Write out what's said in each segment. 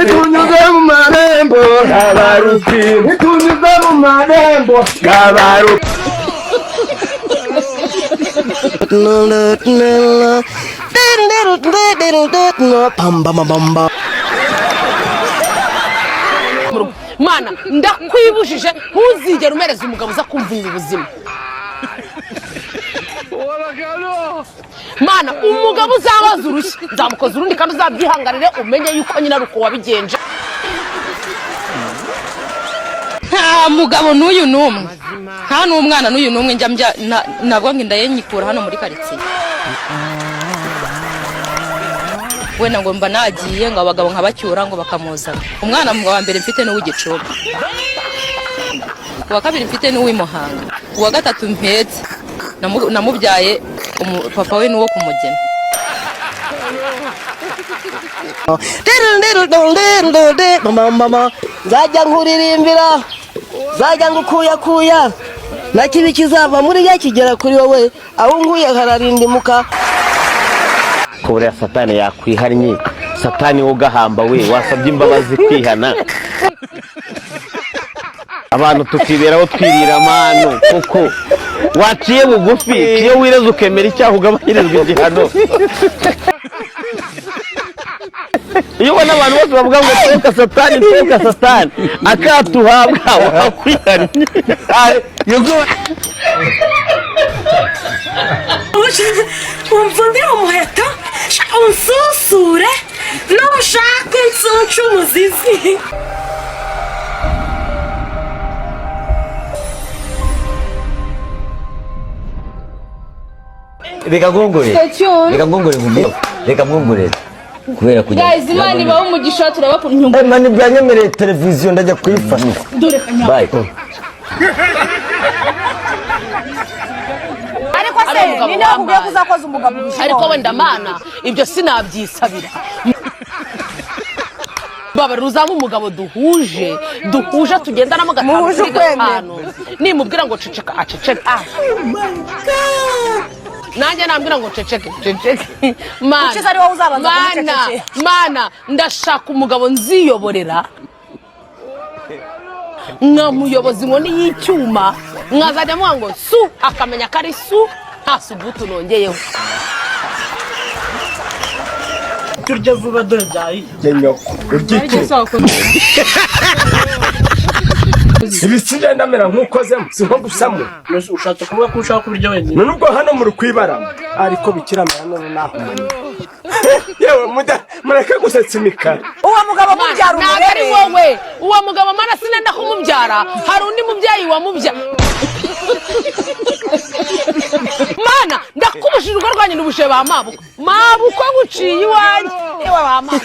Itunyuze mu marembo kabaruki, itunyuze mu marembo kabaruki. Mana, ndakwibujije, ntuzigere umereza umugabo uza kumvunira ubuzima. Mana, umugabo uzabaza urushyi nzamukoza urundi, kandi uzabyihanganire, umenye yuko nyine ari uko wabigenje. Nta mugabo n'uyu n'umwe, nta n'umwana n'uyu n'umwe njya mbya nabwo ngo inda ye nyikura hano muri karitsiye. Wenda ngo mba nagiye ngo abagabo nkabacyura ngo bakamuzana. Umwana wa mbere mfite ni uw'Igicumbi, uwa kabiri mfite ni uw'i Muhanga, uwa gatatu mpetse namubyaye papa we ni uwo kumugena. Nzajya nkuririmbira, nzajya ngukuyakuya, na kibi kizava muri ya kigera kuri wowe, aho nkuye hararindimuka. Ko buriya Satani yakwihannye, Satani wo ugahamba we, wasabye imbabazi kwihana, abantu tukiberaho twirira amano. Kuko waciye bugufi, iyo wireze ukemera icyaha ugabanyirizwa igihano. Iyo ubona abantu bose bavuga ngo toka Satani, toka Satani, akatuhabwa wakwihannye. Umvunire umuheto, unsusure nushaka unsunce umuzizi. Reka ngongore, reka ngongore nkumire, reka mwongorere kubera kujya. Guys, Imana ibahe umugisha, turabakunda. Mani byanyemereye televiziyo ndajya kuyifata. Dore. Bye. Ariko se Ari umugabo ninde wakubwiye ko wambaye. uzakoza umugabo ubushibo? Ariko wenda Mana, ibyo sinabyisabira. Babarira uzaba umugabo duhuje, duhuje, tugendanamo gatanu Muhuje kuri ukwemera. gatanu. Nimubwira ngo ceceka aceceke, nanjye nambwira ngo ceceke ceceke. Mana, Ukize ari wowe uzabanza Mana, kumucecekesha. Mana, ndashaka umugabo nziyoborera, nkamuyoboza inkoni y'icyuma, nkazajya amuha ngo su, akamenya ko ari su, nta subutu nongeyeho. Turya vuba, dore byahiye. Nyoko urya iki? Ibisi ndamera nk'ukozemo, si nko gusamo. Ushatse kuvuga ko ushaka kubirya wenyine? None ubwo hano muri kwibarama, ariko bikiramera none naho yewe mureke gusetsa imikara. Uwo mugabo mubyara Ntabwo ari umurere. wowe uwo mugabo. Mana, sinenda kumubyara, hari undi mubyeyi wamubyara. Mana, ndakubujije urugo rwanyu n'ubushe ba mabukwe, mabukwe guciye iwanjye. Yewe ba Mana,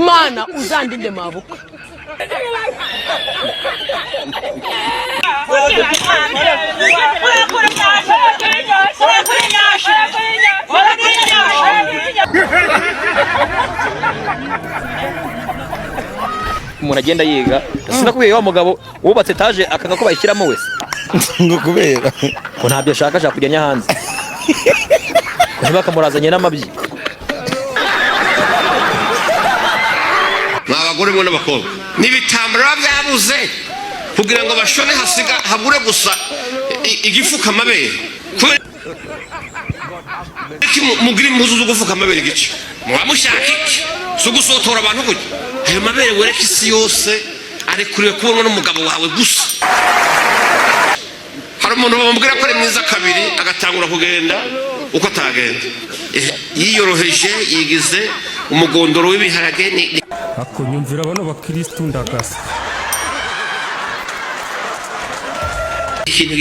Mana uzandinde mabukwe. Umuntu agenda yiga. Sinakubwiye wa mugabo wubatse etaje akanga ko bayishyiramo wese? Ngo kubera? Ngo ntabyo ashaka, ashaka kujya hanze, ngo ntibakamurazanye n'amabyi. Mwa bagore mwe n'abakobwa, n'ibitambaro biba byabuze kugira ngo bashone, hasiga habure gusa igifuka amabere. Kubera iki mugira impuzu zo gufuka amabere igice? Muba mushaka iki? Si ugusotora abantu gutya? Ayo mabere wereka isi yose arekuriwe kubonwa n'umugabo wawe gusa. Hari umuntu bamubwira ko ari mwiza kabiri, agatangura kugenda uko atagenda. Yiyoroheje, yigize umugondoro w'ibiharage Akunyumvira bano bakirisitu ndagasa. Ikintu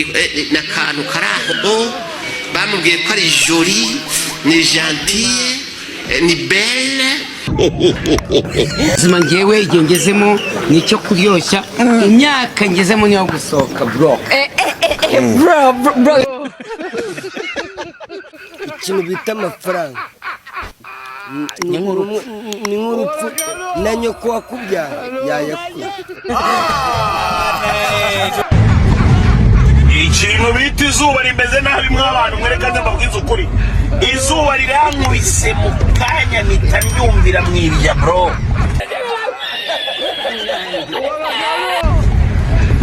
ni akantu kari aho bamubwiye ko ari jolie, ni gentille, ni belle. Ubuzima ngewe igihe ngezemo ni icyo kuryoshya, imyaka ngezemo niyo gusohoka, bro. Bro, bro. Ikintu bita amafaranga ni nk'urupfu, na nyoko wakubyara yayakura. Ikintu bita izuba rimeze nabi mw'abantu. Mwerekane, mbabwize ukuri, izuba rirankubise mu kanya mpita mbyumvira mwirya, bro.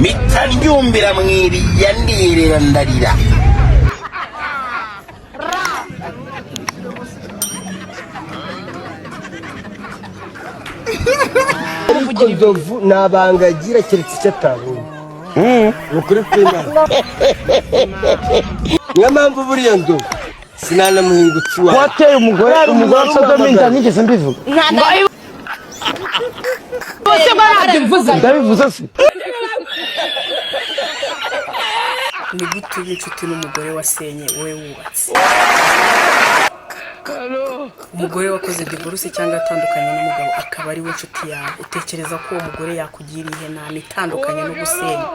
Mpita ndyumbira mu iriya, ndirira, ndarira. Ariko Nzovu nta banga agira keretse icyo atabonye. Ni ukuri kw'Imana, niyo mpamvu buriya Nzovu sinanamuhingutse iwawe. Wateye umugore, umugore wa inda, nigeze mbivuga. Bose barabyo. Ndabivuze se? Ni gute uba inshuti n'umugore wasenye, wowe wubatse? Umugore wakoze divorce cyangwa atandukanye n'umugabo akaba ari we nshuti yawe, utekereza ko uwo mugore yakugira iyihe nama itandukanye no gusenya?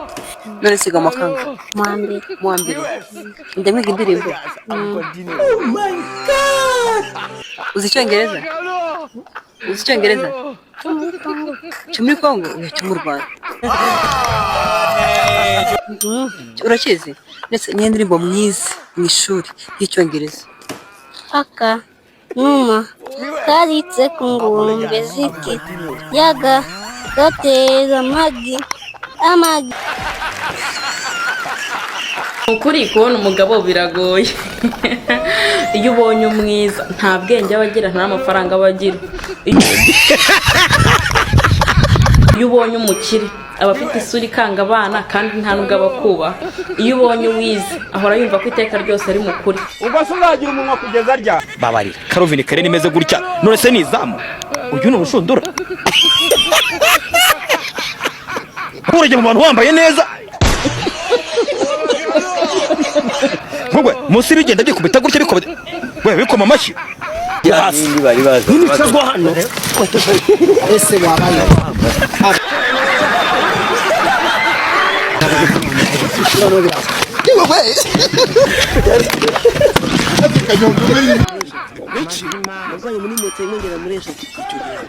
None siga amakanga mu wa mbere, ndamwiga indirimbo. Uzi Icyongereza? Uzi Icyongereza cyo muri Kongo? Oya, cyo mu Rwanda urakizi? Ndetse niyo ndirimbo mwize mu ishuri y'Icyongereza? Aka numa karitse ku ngurube ziki yaga gatera amagi amagi. Ukuri kubona umugabo biragoye. Iyo ubonye umwiza, nta bwenge aba agira, nta n'amafaranga aba agira. Iyo ubonye umukire, aba afite isura ikanga abana kandi nta nubwo aba akubaha. Iyo ubonye uwize, ahora yumva ko iteka ryose ari mukuri. Ubwo se uzagira umunwa kugeza rya? Babarira, Karuvini kare nimeze gutya, none se ni izamu? Uyu ni urushundura. Urajya mu bantu wambaye neza nk'ubwo munsi bigenda byikubita gutya, bikubita we bikoma amashyi hasi. Ntinicagwa hano ese wabaye? Navanye muri metero imwe ngera muri eshatu.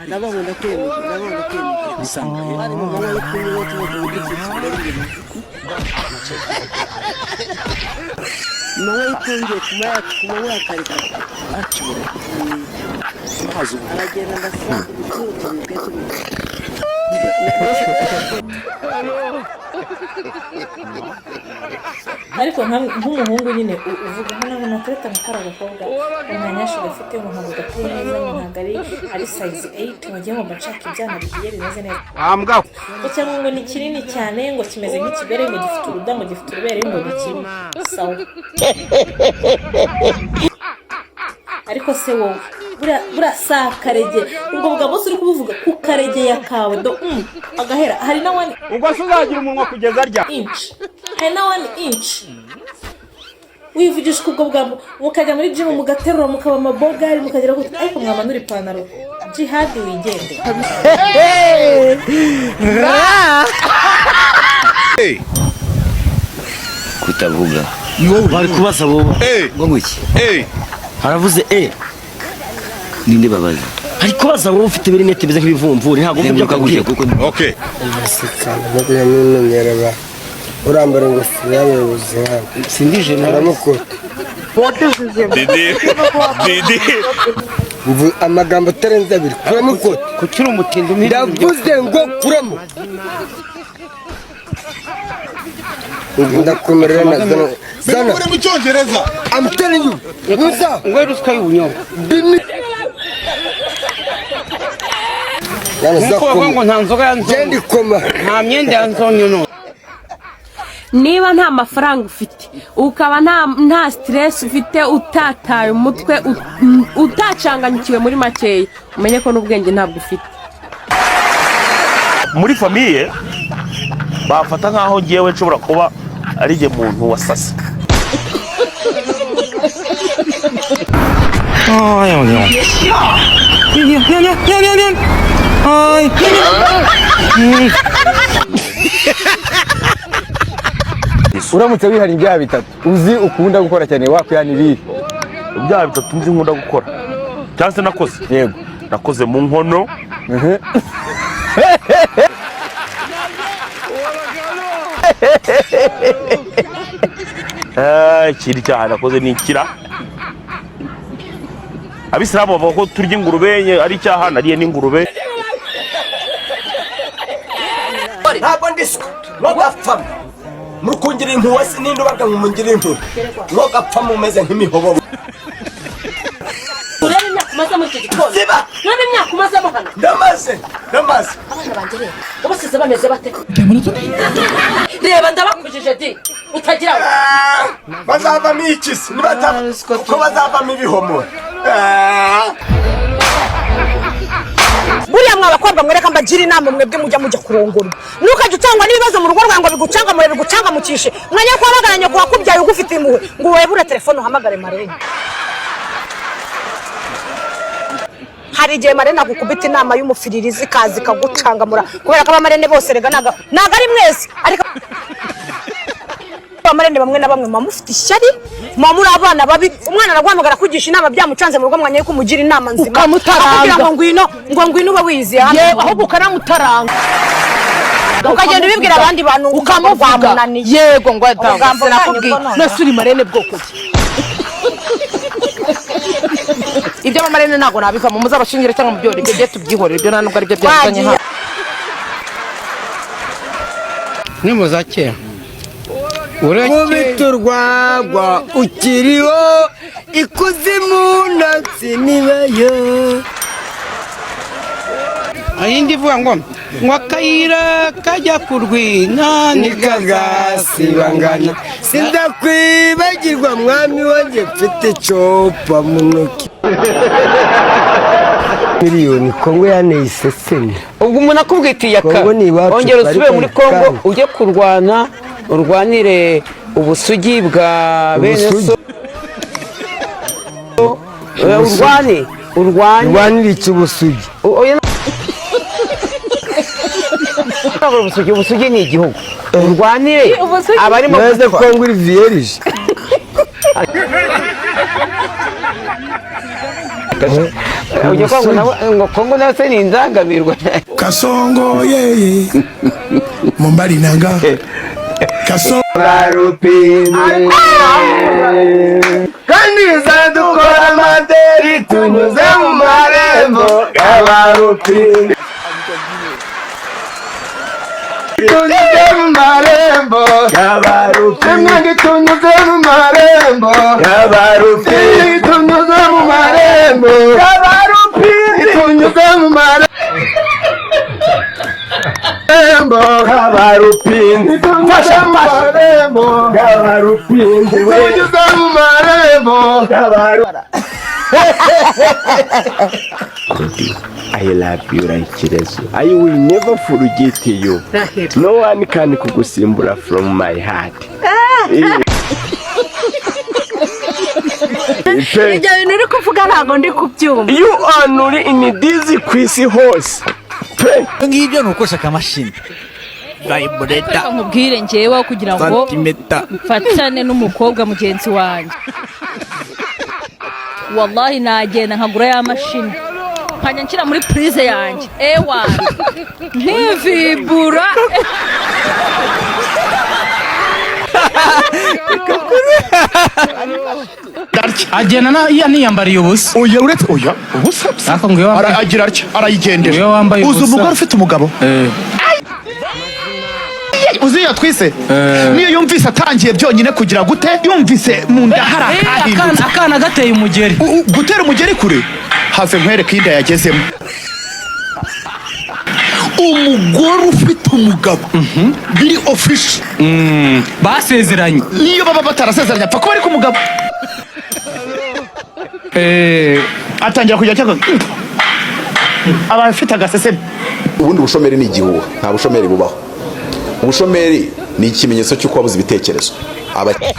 Ndavuga ngo ndakwemeje, ndavuga ngo ndakwemeje. Bari mu manywa yo kunywa, tuvuga ngo ndikubita manywa y'ikunge ku manywa ya kare kare. Aragenda, ndasanga ibituro tubikwiye tubikwiye. Ariko nk'umuhungu nyine uvuga hano ngo natereta nka kariya gakobwa, umwanyashu gafite ngo ntabwo gateye neza, ngo ntabwo ari size 8, wagiye ngo mba nshaka ibyana bigiye bimeze neza, ngo cyangwa ngo ni kinini cyane, ngo kimeze nk'ikigore, ngo gifite uruda, ngo gifite urubere, ngo ni kimwe sawa. Ariko se wowe buriya si akarege? Ubwo bugabo bose uri kubuvuga ku karegeya kawe do agahera hari na 1 Ubwo se uzagira umunwa kugeza rya? inch, hari na 1 inch. Wivugishwa ubwo bwambo, mukajya muri jimu, mugaterura, mukaba amabogari, mukagera gute, ariko mwamanura ipantaro jihadi wigende. Kutavuga. Bari kubaza wowe ngo ngwiki haravuze e ninde babaza? Ari kubaza wowe ufite ibirinete bimeze nk'ibivumvuri, ntabwo wumva ibyo Zenguruka gutya akubwira. Kuko Okay. Uraseka, ntabwo nimenyera ba urambara ingofero y'abayobozi nkawe. Sindije. Uramukota. Didi Didi. Amagambo atarenze abiri, kuramo ikote. Kuki uri umutindi? Ndavuze ngo kuramo. Ndakumerera na zana zana. Bikure mu Cyongereza. I'm telling you, Musa. Ngo ruswa y'ubunyobwa. Bimi. Nkuko bavuga ngo nta nzoga ya nzonyo. Genda ikoma. Nta myenda ya nzonyo no. Niba nta mafaranga ufite, ukaba nta stress ufite, utataye umutwe, utacanganyikiwe, muri makeya umenye ko n'ubwenge ntabwo ufite. Muri famille bafata nkaho ngewe nshobora kuba ari jye muntu wasase. Uramutse wihariye ibyaha bitatu uzi ukunda gukora cyane, wakwihana ibihe? Ibyaha bitatu nzi nkunda gukora cyangwa se nakoze? Yego. Nakoze mu nkono. Ikindi cyaha nakoze ni ikira. Abisilamu bavuga ko turya ingurube ari icyaha, nariye n'ingurube. Nguhorere. Ntabwo ndiswa mwogapfa, murukungira impuhwe, sininde ubaga ngo impuhwe, mwogapfa mumeze nk'imihobobo. Urebe imyaka umaze muri icyo gikoni. Ziba. Urebe imyaka umazemo hano. Ndamaze, ndamaze. Abana banjye reba ubasize bameze bate? Reba, ndabakujije di utagira ngo Bazavamo iki se nibatava ko bazavamo ibihomora? Buriya mwa bakobwa, mwereka mbagira inama, mwebwe mujya kurongorwa, ntukajya utangwa n'ibibazo mu rugo rwawe ngo bigucangamure, bigucangamukishe mwanya wo guhamagara nyoko wakubyaye ugufite impuhwe, ngo webure telefone uhamagare marene. Hari igihe marene agukubita inama y'umufiririzi ikaza ikagucangamura, kubera ko abamarene bose rega ntago ari mwese, ariko abamarene bamwe na bamwe muba mufite ishyari, muba muri abana babi. Umwana araguhamagara kugisha inama, byamucanze mu rugo, mwanya yo kumugira inama nzima Ukamutaranga. akakubwira ngo ngwino, ngo ngwino ube wiyiziye hano. Yewe, ahubwo ukanamutaranga. Ukagenda ubibwira abandi bantu ngo ukamuvuga. rwamunaniye. Yego, ngo Ubugambo bwanyu sinakubwiye bwo noneho. Nose uri marene bwoko ki? Ibyo abamarene ntabwo nabivamo, muzabashingire cyangwa mubyore, ibyo byo tubyihorere, ibyo nta nubwo aribyo byazanye hano. Nimuza kera. Kubita urwagwa ukiriho, ikuzimu ntatsinibayo. Ayindi ivuga ngo akayira kajya ku rwina Ntikazasibangana, sindakwibagirwa mwami wanjye, mfite copa mu ntoki miliyoni Kongo yanteye isesemi. Ubwo umuntu akubwitiye aka Kongo ni iwacu, ongera usubire muri ariko Kongo kandi. Ujye kurwana, urwanire ubusugi bwa bene so. Urwane, urwane. Urwanire iki ubusugi? Oya, ntabwo ubusugi, ubusugi ni igihugu, urwanire abarimo Neze gupfa. Kongo iri vierge. Ujya kwa ngo nawe ngo Kongo nawe se ni inzangamirwa. Kasongo yeye Mombali nanga Kasongo. Kandi zadukora amaderi tunyuze mu marembo y'abarupini, tunyuze mu marembo y'abarupini, tunyuze mu marembo y'abarupini, tunyuze mu marembo y'abarupini, tunyuze mu marembo y'abarupini, tunyuze mu marembo y'abarupini, tunyuze mu marembo y'abarupini. I love you like Kirezo. I will never forget you. No one can kugusimbura from my heart. Ibyo bintu uri kuvuga ntabwo ndi kubyumva. You are not in this kwisi hose. Pe. Ngibyo ni ukoresha akamashini. Reka nkubwire, njyewe kugira ngo mfatane n'umukobwa mugenzi wanjye, wallahi nagenda nkagura ya mashini, nkajya nshyira muri prise yanjye, ewa ntivibura. Agenda niyambariye ubusa. Oya, uretse oya ubusa. Ariko ngo iyo wambaye Agira atya, arayigendera. Iyo wambaye Uzi ubusa. umugore ufite umugabo uzi iyo yatwise, niyo yumvise atangiye byonyine kugira gute, yumvise mu nda hari akahindutse. Akana gateye umugeri. Gutera umugeri kure, have nkwereke inda yagezemo. Umugore ufite umugabo biri official, basezeranye, niyo baba batarasezeranye, apfa kuba ari ku mugabo, atangira kujya cyangwa aba afite agaseseme. Ubundi ubushomeri ni igihuha, nta bushomeri bubaho. Ubushomeri ni ikimenyetso cy'uko wabuze ibitekerezo. Abakene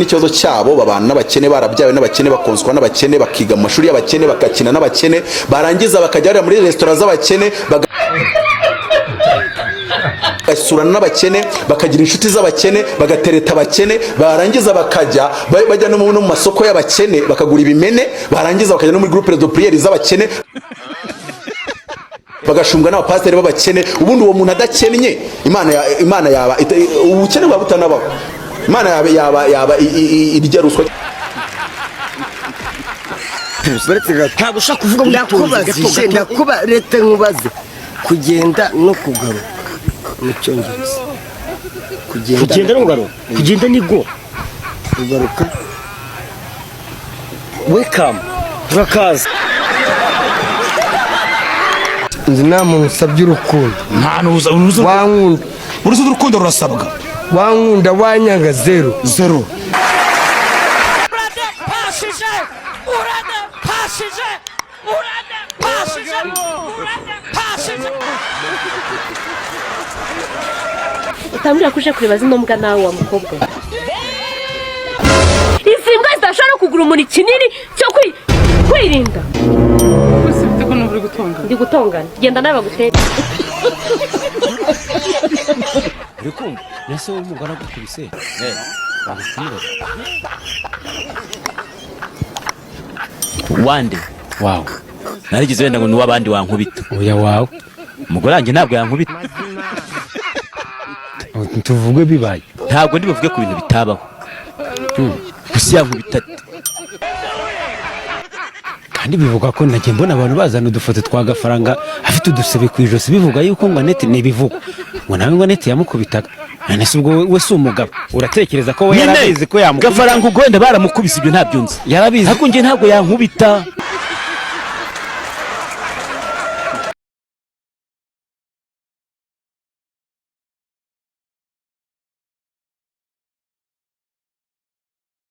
ikibazo cyabo, babana n'abakene, barabyawe n'abakene, bakonswa n'abakene, bakiga mu mashuri y'abakene, bagakina n'abakene, barangiza bakajya barira muri resitora z'abakene, bagasurana n'abakene, bakagira inshuti z'abakene, bagatereta abakene, barangiza bakajya bajya no mu masoko y'abakene bakagura ibimene, barangiza bakajya no muri groupe de prière z'abakene, bagashumbwa n'abapasiteri b'abakene. Ubundi uwo muntu adakennye, Imana yaba ubukene bwaba butanabaho. Imana yaba irya ruswa. Ntabwo ushaka kuvuga. Ndakubajije, ndakuba leta, nkubaze Kugenda no kugaruka mu Cyongereza. Kugenda. Kugenda no kugaruka. Kugenda ni go. Kugaruka. Welcome, urakaza. Nzi nta muntu usabye urukundo. Nta nuza. Wankunda. Uruzi, urukundo rurasabwa. Wankunda, wanyanga, zero. Zero. Uradepashije, uradepashije, uradepashije, uradepashije. Utambwira ko uje kureba zino mbwa nawe, wa mukobwa we. Izi mbwa zidashobora no kugura umuntu ikinini cyo kwirinda. Ndi gutongana, genda nawe bagutere. Uri kumva nese wowe, umugore agukubise wamutwirora? Wande? Wawe. Narigeze wenda ngo ni uw'abandi wankubita. Oya, wawe. Umugore wanjye ntabwo yankubita. Tuvuge bibaye. Ntabwo ndi buvuge ku bintu bitabaho. Gusa yankubita ate? Kandi bivuga ko nagiye mbona abantu bazana udufoto twa Gafaranga afite udusebe ku ijosi, bivuga yuko ngo Anete, ntibivugwa ngo nawe ngo Anete yamukubitaga. None se ubwo we si umugabo? Uratekereza ko we Nyine, yarabizi ko yamukubita? Gafaranga ubwo wenda baramukubise, ibyo ntabyo nzi. Yarabizi. Ariko njye ntabwo yankubita.